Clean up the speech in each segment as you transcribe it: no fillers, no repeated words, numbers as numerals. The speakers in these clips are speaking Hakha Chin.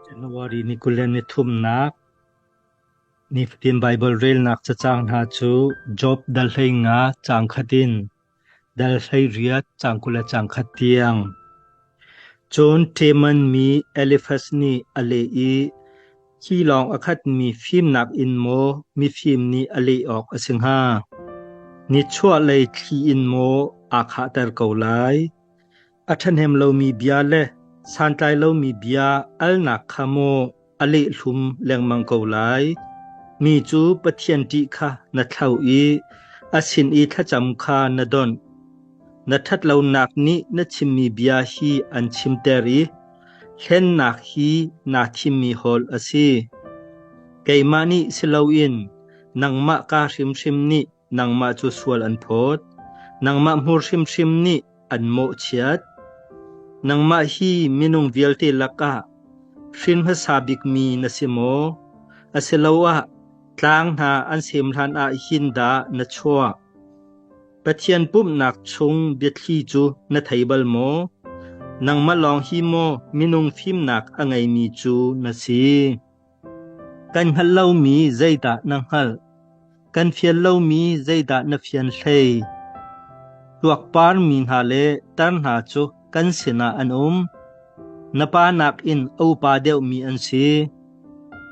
January ni 23nak nifatin Baibal relnak cacang hna cu Job dal 15 caang khat in dal 18 caang 21 tiang. Cun Teman mi Elifaz nih a leh i, Hi lawng a khatmi fimnak in maw mifim nih a leh awk a si hnga? Nichuahlei thli in maw aa khahter ko lai? A ṭhahnem lomi bia le santlai lomi bia alnak kha maw a lehlum lengmang ko lai? Mi cu Pathian ṭih kha na thlauh i a sin i thlacam kha na donh. Na ṭhatlonak nih na chimmi bia hi an chimter i hlennak hi naa thimmi holh a si. Keimah nih si loin nangmah kaa hrimhrim nih nangmah cu sual an phawt. Nangmah hmur hrimhrim nih an mawhchiat. Nangmah hi minung vialte lakah hrin hmasa bikmi na si maw? Asiloah tlang hna an sem hlan ah hin dah na chuah? Pathian pumhnak chung biathli cu na thei bal maw? Nangmah lawng hi maw minung fimnak a ngeimi cu na si? Kan hngalh lomi zeidah na hngalh? Kan fial lomi zeidah na fian hlei? Tuakpar mi hna le tar hna cu kan sinah an um. Na pa nakin a upa deuhmi an si.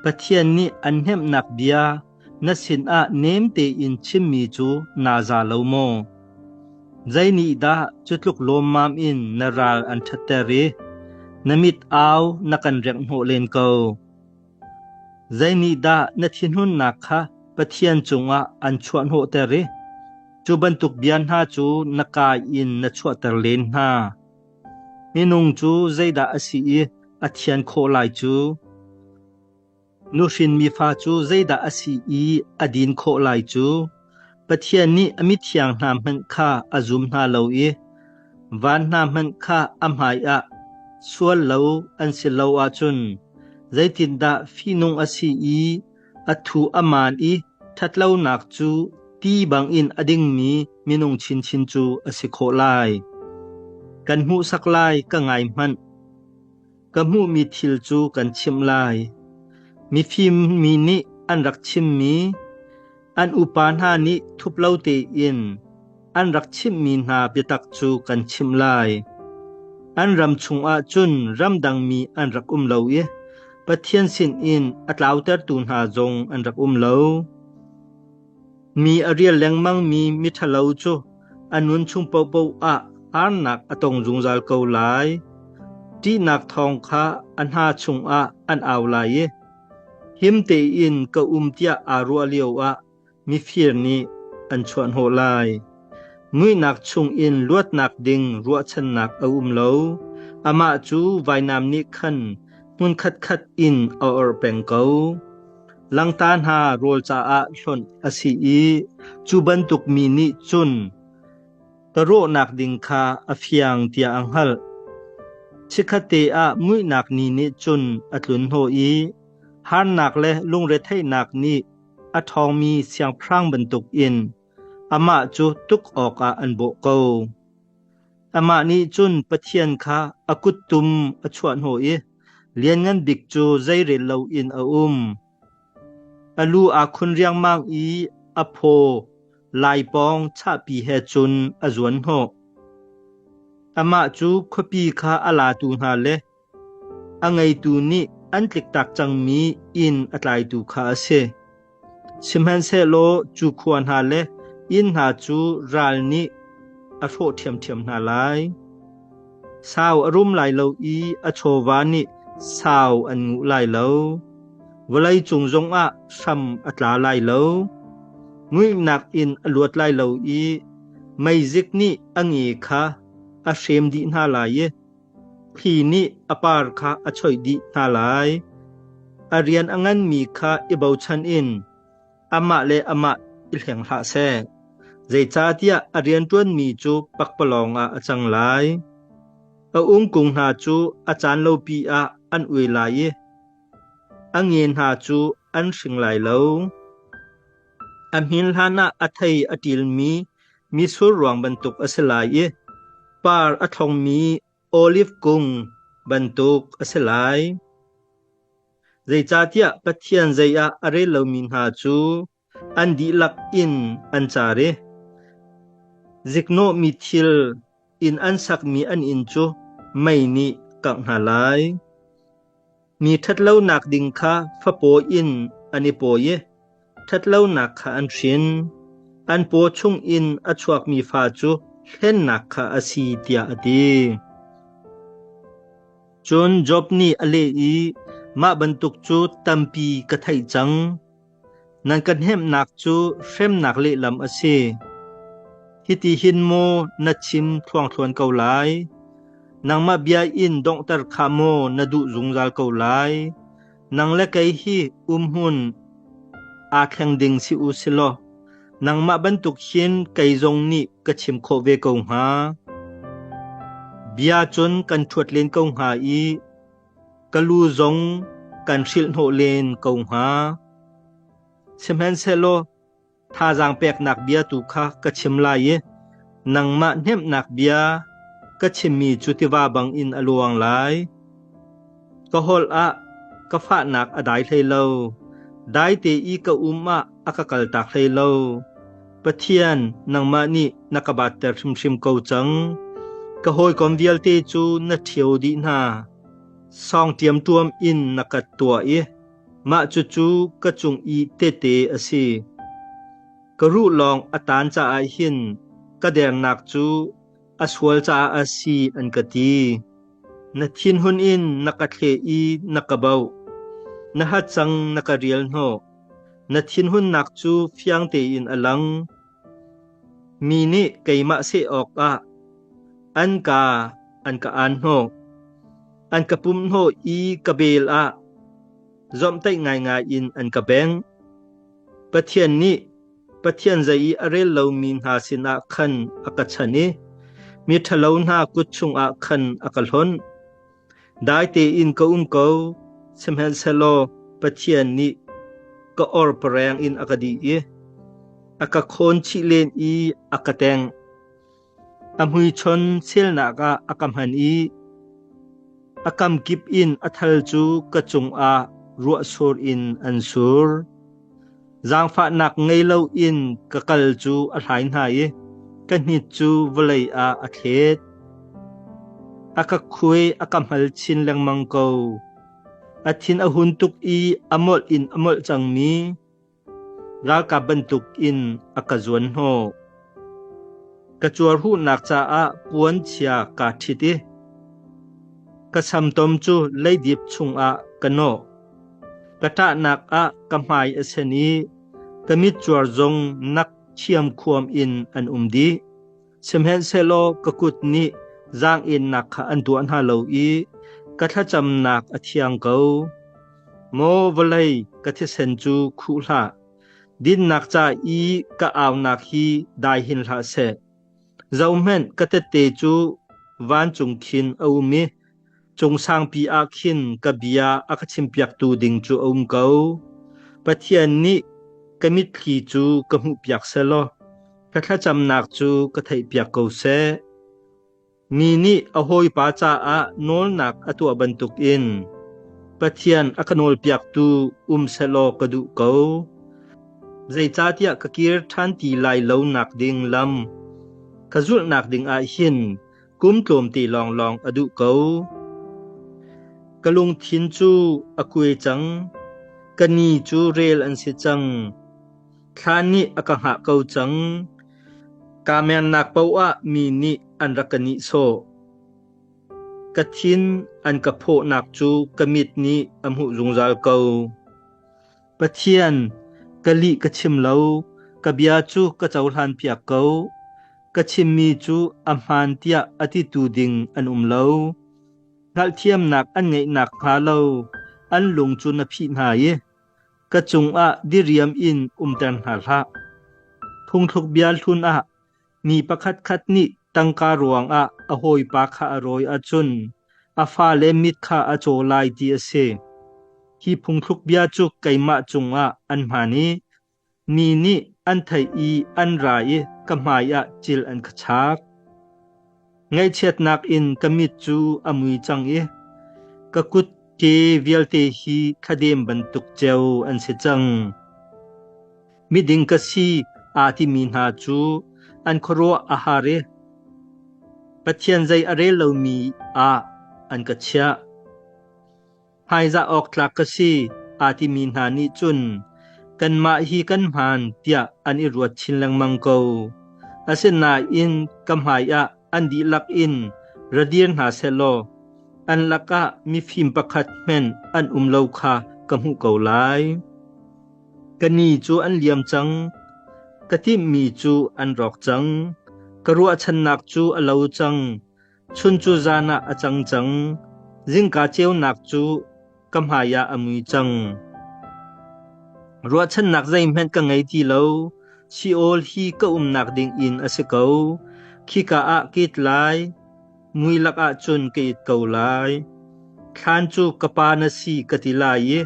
Pathian nih an hnemhnak bia na sinah nem tein chimmi cu naa za lo maw? Zei nih dah cu tluk lawmmam in na ral an ṭhatter i na mit au na kan renghhnawh len ko? Zei nih dah na thinhunnak kha Pathian cungah an chuahhnawhter i cu bantuk bia hna cu na kaa in na chuahter len hna? Minung cu zeidah a si i a thian khawh lai cu? Nuhrin mifa cu zeidah a si i a din khawh lai cu? Pathian nih a mithiang hna hmanh kha a zum hna lo i van hna hmanh kha a hmaiah sual lo an si lo ahcun zeitindah fihnung a si i a thu a maan i ṭhatlonak cu ti bangin a dingmi minung chinchin cu a si khawh lai. Kan hmuhsak lai ka ngai hmanh. Ka hmuhmi thil cu kan chimh lai. Mifim mi nih an rak chimmi, an upa hna nih thup lo tein an rak chimhmi hna biatak cu kan chimh lai. An ram chungah cun ramdang mi an rak um lo i Pathian sinin a tlautertu hna zong an rak um lo. Mi a rial lengmangmi miṭhalo cu a nun chung paohpaoh ah harnak a tong zungzal ko lai. Ṭihnak thawng kha a hna chungah an au lai i him tein ka um tiah aa ruah lioah mifir nih an chuahhnawh lai. Muihnak chungin luatnak ding ruahchannak a um lo. Amah cu vainam nih khan hmun khatkhat in a orh peng ko. Langta hna rawl caah hlonh a si i cu bantuk mi nih cun ka rawhnak ding kha a fiang tiah a hngalh. Chikkhatte ah muihnak ni nih cun a tlun hnawh i harnak le lungretheihnak nih a ṭhawngmi siangpahrang bantukin amah cu tuk awkah an bawh ko. Amah nih cun Pathian kha a kuttum a chuahhnawh i Lianngan Bik cu zeirel loin a um. A lu aa khun riangmang i a phaw laipawng chahpi he cun a zuanhnawh. Amah cu khuapi kha a latu hna le a ngeitu nih an tliktak cangmi inn a tlaitu kha a si. Sihmanhsehlaw cu khua hna le inn hna cu ral nih a hrawh ṭhiamṭhiam hna lai. Sau a rum lai lo i a chawva nih sau an nguh lai lo. Vawlei cung zongah hram a tla lai lo. Muihnak in a luat lai lo i meizik nih a nge kha a hrem dih hna lai i Thli nih a par kha a choih dih hna lai. A rian a nganmi kha i bochan in amah le amah i hleng hlah seh. Zeicahtiah a rianṭuanmi cu pakpalawng ah a cang lai. A ungkung hna cu a caan lopi ah an ui lai i a nge hna cu an hring lai lo. A hmin hlanah a thei a ṭilmi mitsur ruang bantuk a si lai i par a thlongmi oliv kung bantuk a si lai. Zeicahtiah Pathian zei ah a rel lomi hna cu an dihlak in an car i ziknawhmi thil in an sakmi an inn cu mei nih kangh hna lai. Mi ṭhatlonak ding kha fapaw in an i pawi i ṭhatlonak kha an hrin. An paw chungin a chuakmi fa cu hlennak kha a si tiah a ti. Cun Job nih a leh i, Mah bantuk cu tampi ka theih cang. Nan ka hnemhnak cu hremnak lehlam a si. Hiti hin maw na chim thluangthluan ko lai? Nangmah bia in donghter kha maw na duh zungzal ko lai? Nang le kei hi umhmun aa thleng ding si u si law nangmah bantuk hin kei zong nih ka chim khawh ve ko hnga. Bia cun kan ṭhuat len ko hnga i ka lu zong kan hrilhhnawh len ko hnga. Sihmanhsehlaw Thazaang peknak bia tu kha ka chim lai i nangmah hnemhnak bia ka chimmi cu tiva bangin a luang lai. Ka holh ah ka fahnak a dai hlei lo, daite i ka um ah a ka kaltak hlei lo. Pathian, nangmah nih na ka batter hrimhrim ko cang. Ka hawikom vialte cu na ṭhio dih hna. Sawng ṭiamṭuam in na ka tuah i Mah cucu ka cung i tehte a si. Ka ruh lawng a taan caah hin ka dernak cu a sual caah a si an ka ti. Na thinhun in na ka thleh i na ka bauh. Na hacang na ka rial hnawh. Na thinhunnak cu fiang tein a lang. Mi nih keimah seh awkah an ka an ka aan hnawh. An ka pumhhnawh i ka bel ah zawmhtaih ngaingai in an ka bengh. Pathian nih Pathian zei i a rel lomi hna sinah khan a ka chanh i miṭhalo hna kut chungah khan a ka hlonh. Dai tein ka um ko, sihmanhsehlaw Pathian nih ka orpareng in a ka dih i a ka khawn chih len i a ka tengh. A hmuichon selnak ah a ka hman i a kamkip in a thal cu ka cungah ruahsur in an sur. Zaangfahnak ngei loin ka kal cu a hlai hna i ka hnit cu vawlei ah a thlet. A ka khuai a ka hmal chin lengmang ko. A thin a hun tuk i a molh in a molh cangmi Ralkap bantukin a ka zuanhnawh. Ka cuarhuhnak caah puanchia kaa ṭhit i ka samtom cu leidip chungah ka nawh. Ka ṭahnak ah ka hmai a sen i ka mitcuar zong nak thiamkhuam in an um dih. Sihmanhsehlaw ka kut nih zaang-ennak kha an tuah hna lo i ka thlacamnak a thiang ko. Maw vawlei, ka thisen cu khuh hlah; dinnak ca i ka aunak hi dai hin hlah seh. Zohhmanh, ka tette cu vancung khin a um i Cung sangpi ah khin ka bia a ka chimpiaktu ding cu a um ko. Pathian nih ka mitthli cu ka hmuhpiak sehlaw ka thlacamnak cu ka theihpiak ko seh. Mi nih a hawipa caah nawlnak a tuah bantukin Pathian a ka nawlpiaktu um sehlaw ka duh ko. Zeicahtiah ka kir ṭhan ti lai lonak ding lam ka zulhnak ding ah hin Kum tlawmte lawnglawng a duh ko. Ka lungthin cu a kuai cang. Ka ni cu rel an si cang. Thla nih a ka hngah ko cang. Kaa mernak paoh ah mi nih an rak ka nihsawh. Ka thin an ka phawhnak cu ka mit nih a hmuh zungzal ko. Pathian, ka lih ka chim lo, ka bia cu ka cohlanpiak ko. Ka chimmi cu a hmaan tiah a titu ding an um lo. Hngalhthiamnak an ngeih nakhnga lo an lung cu na phih hna i ka cungah diriam in umter hna hlah. Phungthluk bia hlun ah mi pakhatkhat nih tangka ruangah a hawipa kha a rawi ahcun a fale mit kha a caw lai ti a si. Hi phungthluk bia cu keimah cungah an hmaan i Mi nih an theih i an ra i ka hmaiah cil an ka chak. Ngaihchiatnak in ka mit cu a mui cang i ka kut ke vialte hi thladem bantuk ceo an si cang. Miding ka si aa timi hna cu an khuaruah a har i Pathian zei a rel lomi ah an ka chiah. Hmaizah awk tlak ka si aa timi hna nih cun kanmah hi kan hmaan tiah an i ruat chin lengmang ko. Asinain ka hmaiah an dihlak in ra dir hna sehlaw an lakah mifim pakhat hmanh an um lo kha ka hmuh ko lai. Ka ni cu an liam cang, ka timhmi cu an rawk cang, ka ruahchannak cu a lo cang. Chun cu zan ah a cang cang, zingka ceunak cu ka hmaiah a mui cang. Ruahchannak zeihmanh ka ngei ti lo, Sheol hi ka umnak ding inn a si ko. Khika ah ka it lai, mui lakah cun ka it ko lai. Thlan cu ka pa na si ka ti lai i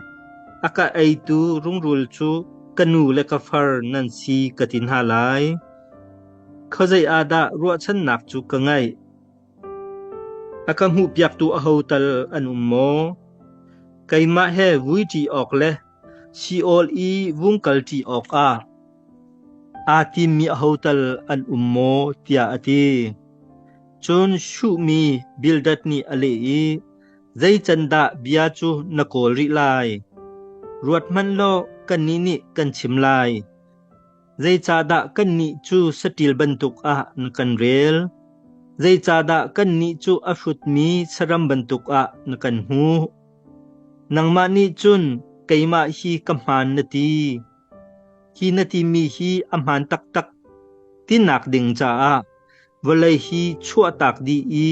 a ka eitu rungrul cu ka nu le ka far nan si ka ti hna lai. Khuazei ah dah ruahchannak cu ka ngeih? A ka hmuhpiaktu aho tal an um maw? Keimah he vuiṭi awk le Sheol i vung kalṭi awkah aa timmi aho tal an um maw? tiah a ti. Cun Shuhmi Bildad nih a leh i, Zei can dah bia cu na kawl rih lai? Ruat hmanh law kannih nih kan chim lai. Zeicahdah kannih cu saṭil bantuk ah na kan rel? Zeicahdah kannih cu a hrutmi saram bantuk ah na kan hmuh? Nangmah nih cun keimah hi ka hmaan na ti. Hi na timi hi a hmaan taktak tinak ding caah vawlei hi chuahtak dih i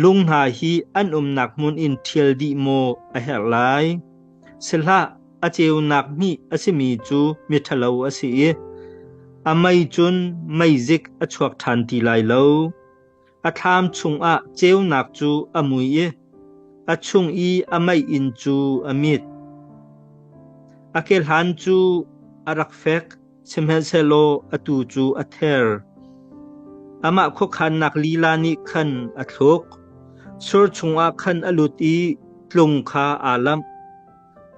lung hna hi an umnak hmun in ṭhial dih maw a herh lai? Sihlah, a ceunak hmih a simi cu miṭhalo a si i a mei cun meizik a chuak ṭhan ti lai lo. A thlam chungah ceunak cu a mui i a chung i a meiinn cu a mit. A kehlan cu a rak fek, sihmanhsehlaw atu cu a ther. Amah khuakhannak lila nih khan a thluk. Sur chungah khan a lut i tlung kha aa lamh.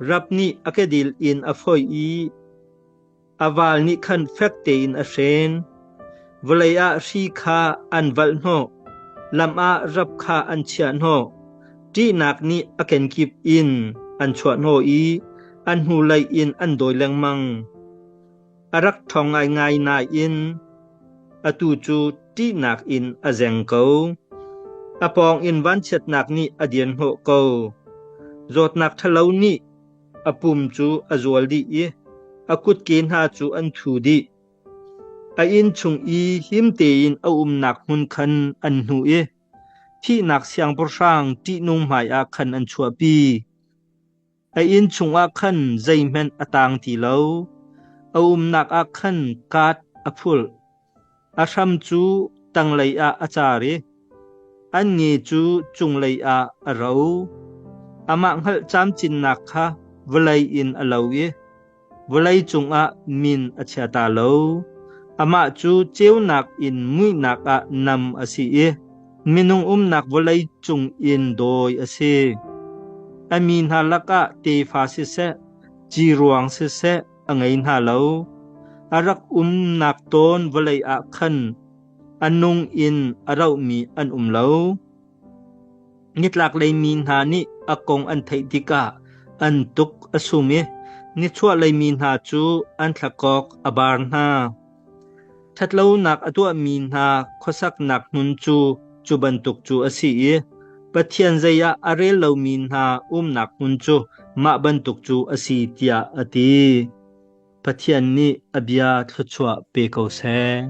Rap nih a kedil in a foih i a val nih khan fek tein a hren. Vawlei ah hri kha an valh hnawh, lam ah rap kha an chiah hnawh. Ṭihnak nih a kenkip in an chuah hnawh i an hnulei in an dawi lengmang. A rak ṭhawng ngaingai nain atu cu ṭihnak in a zeng ko. A pawng in vanchiatnak nih a dir hnawh ko. Zawtnak ṭhalo nih a pum cu a zual dih i a kutke hna cu an thu dih. A inn chung i him tein a umnak hmun khan an hnuh i thihnak siangpahrang ṭihnung hmaiah khan an chuahpi. A inn chungah khan zeihmanh a tang ti lo; a umnak ah khan kaat a phulh. A hram cu tanglei ah a car i an nge cu cunglei ah a ro. Amah hngalh camcinnak kha vawlei in a lo i vawlei cungah min a chia ta lo. Amah cu ceunak in muihnak ah nam a si i minung umnak vawlei cung in dawi a si. A mi hna lakah tefa siseh, ciruang siseh a ngei hna lo. A rak umnak tawn vawlei ah khan a nung in a rohmi an um lo. Nitlaklei mi hna nih a kong an theih tikah an tuk a sum i nichuahlei mi hna cu an thlakawk a bar hna. Ṭhatlonak a tuahmi hna khuasaknak hmun cu cu bantuk cu a si i Pathian zei ah a rel lomi hna umnak hmun cu mah bantuk cu a si tiah a ti. Pathian nih a bia thluachuah pe ko seh.